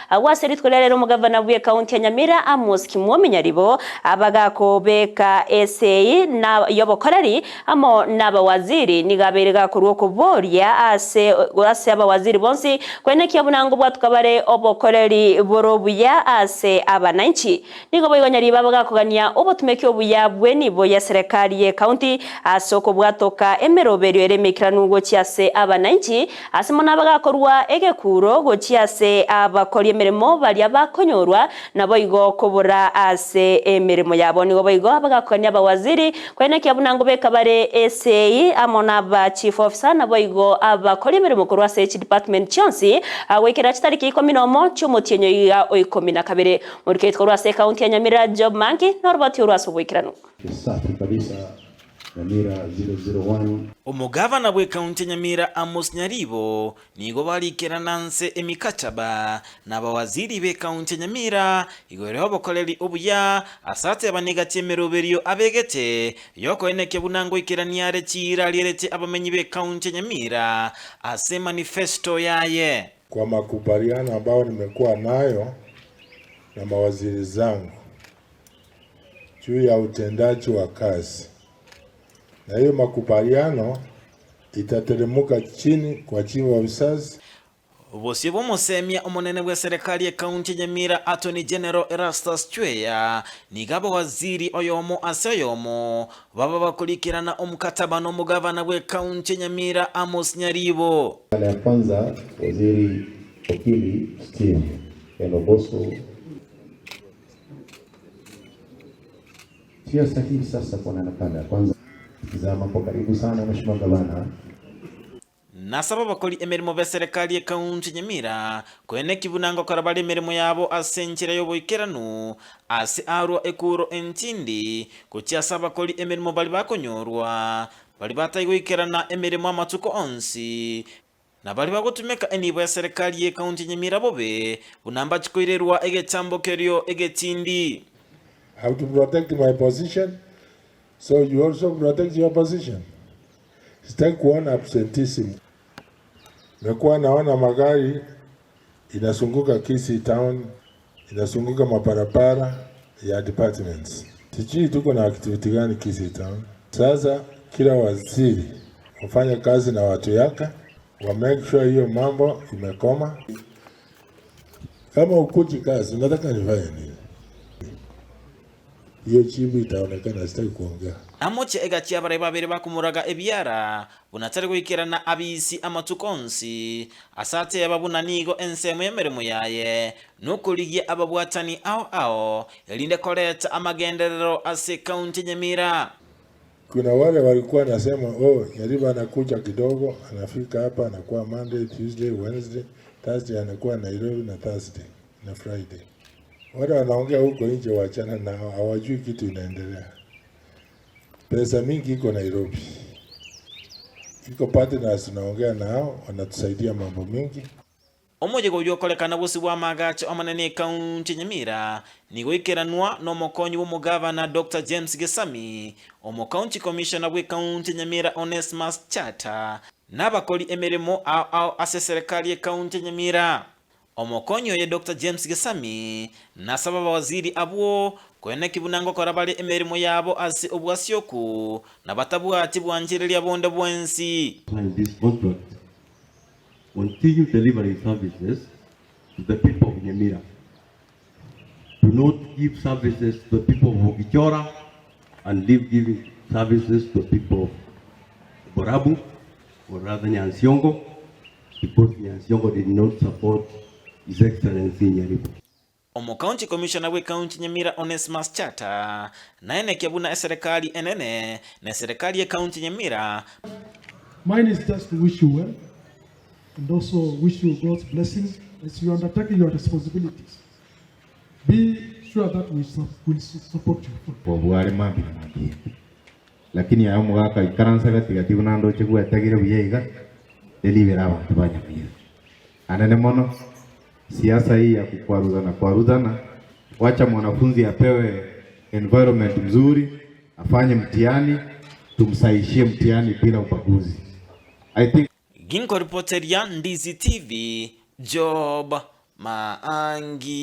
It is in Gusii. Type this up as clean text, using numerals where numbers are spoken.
Agwo ase rituko ria rero omogavana bw'ekaunti ya Nyamira Amos Kimwomi Nyaribo abagakobeka esegi na y'obokoreri amo nabawaziri nigo abeire gakorwa okoboria ase ase abawaziri bonsi koenekia buna ngobwatuka bare obokoreri bore obuya ase abananchi. Nigo boigo Nyaribo abagakogania obotumeki obuya bw'enibo y'eserekari y'ekaunti ase okobwatoka emeroberio ere emeikeranu gochia ase abananchi Ase mono abagakorua egekuro gochia ase abakori emeremo baria bakonyorwa, naboigo kobora ase emeremo yabo. Nigo boigo abagakogania abawaziri, koenekia buna ngobeka bare esegi amo naba chief officer, naboigo abakori emeremo korwa ase chidepartment chionsi, goikera chitariki ikomi nomo chi'omotienyi oiga o ikomi na kabere. Moriketi korwa ase ekaunti ya Nyamira Job Manki noroboti orwo ase oboikeranu. Safi kabisa Nyamira 001. Omogavana bw'ekaunti ya Nyamira Amos Nyaribo nigo barikerana nse emikataba nabawaziri b'ekaunti ya Nyamira igoro y'obokoreri obuya ase atebani gati emeroberio abegete yokoenekia buna ngoikerania are chiira arierete abamenyi b'ekaunti ya Nyamira ase manifesto yaye. Kwa makubaliano ambayo nimekuwa nayo na mawaziri zangu juu ya utendaji wa kazi, na hiyo makubaliano itateremuka chini kwa chief officers. Bosio bw'omosemia omonene bw'eserekari y'ekaunti ya Nyamira Attorney General Erastus Chweya nigo abawaziri oyomo ase oyomo baba bakorikerana omkataba nomogavana bw'ekaunti ya Nyamira Amos Nyaribo. Ya kwanza waziri Okili Steve Enoboso. Sio sahihi sasa kuonana pale. Kwanza tizama kwa karibu sana Mheshimiwa Gavana. Nasaba abakori emeremo b'eserekari y'ekaunti ya Nyamira koeneki buna ngokora bare emeremo yabo ase enchera y'oboikeranu ase arwa ekuro entindi gochia ase abakori emeremo baria bakonyorwa baria batai goikerana emeremo amatuko onsi Na baria bagotumeka enibo ya serikali y'ekaunti ya Nyamira bobe, buna mbache koirerwa egechambo kerio egetindi. I have to protect my position, so you also protect your position. Sitaki kuona absenteeism. Nimekuwa naona magari inasunguka Kisii town, inasunguka mabarabara ya departments. Sijui tuko na activity gani Kisii town. Sasa kila waziri wafanye kazi na watu yake, wa make sure hiyo mambo imekoma. Kama ukuji kazi, unataka nifanye nini? Hiyo jibu itaonekana, sitaki kuongea. Amoche egachia abarai babere bakomoraga ebiara, buna tari goikerana abisi amatuko onsi, ase ateba buna nigo ensemo y'emeremo yaye nokorigia ababwatani ao ao, erinde koreta amagenderero ase ekaunti ya Nyamira. Kuna wale walikuwa nasema oh, Nyaribo anakuja kidogo, anafika hapa anakuwa Monday, Tuesday, Wednesday, Thursday anakuwa Nairobi na Thursday na Friday. Wale wanaongea huko nje, wachana nao, hawajui kitu inaendelea. Pesa mingi iko Nairobi, iko partners tunaongea nao, wanatusaidia mambo mingi. Omoyega oyio okorekana bosio bw'amaagacho amanene ekaunti ya Nyamira nigo oikeranwa nomokonyi bw'omogavana Doctor James Gesami, omocounty commissioner bw'ekaunti ya Nyamira Onesmus Chata, na abakori emeremo ao ao ase eserekari y'ekaunti ya Nyamira. Omokonyi oye Doctor James Gesami nasaba abawaziri abwo koeneki buna ngokora bare emeremo yabo ase obwasioku na batabwati bwanchereria bonde bwensi. Sign this contract continue delivering services to the people of Nyamira. Do not give services to the people of Ogichora and leave giving services to the people of Borabu or rather Nyansiongo because Nyansiongo did not support His Excellency Nyaribo. Omokaunti Commissioner bw'ekaunti Nyamira Onesmus Chata naenekia buna eserekari enene na eserekari y'ekaunti Nyamira Mine is just to wish you well and also wish you God's blessings as you undertake your responsibilities. Be sure that we will support you. Kobua are mambia na mambia. Lakini aye omogaka ikaransa gati gati buna ndoche gwetegire buya iga, deribera abanto ba Nyamira. Anene mono, siasa hii ya kukwaruzana kwaruzana, wacha mwanafunzi apewe environment mzuri, afanye mtihani, tumsahishie mtihani bila ubaguzi. I think Ginkoripoteria Ndizi TV, Job. Maangi.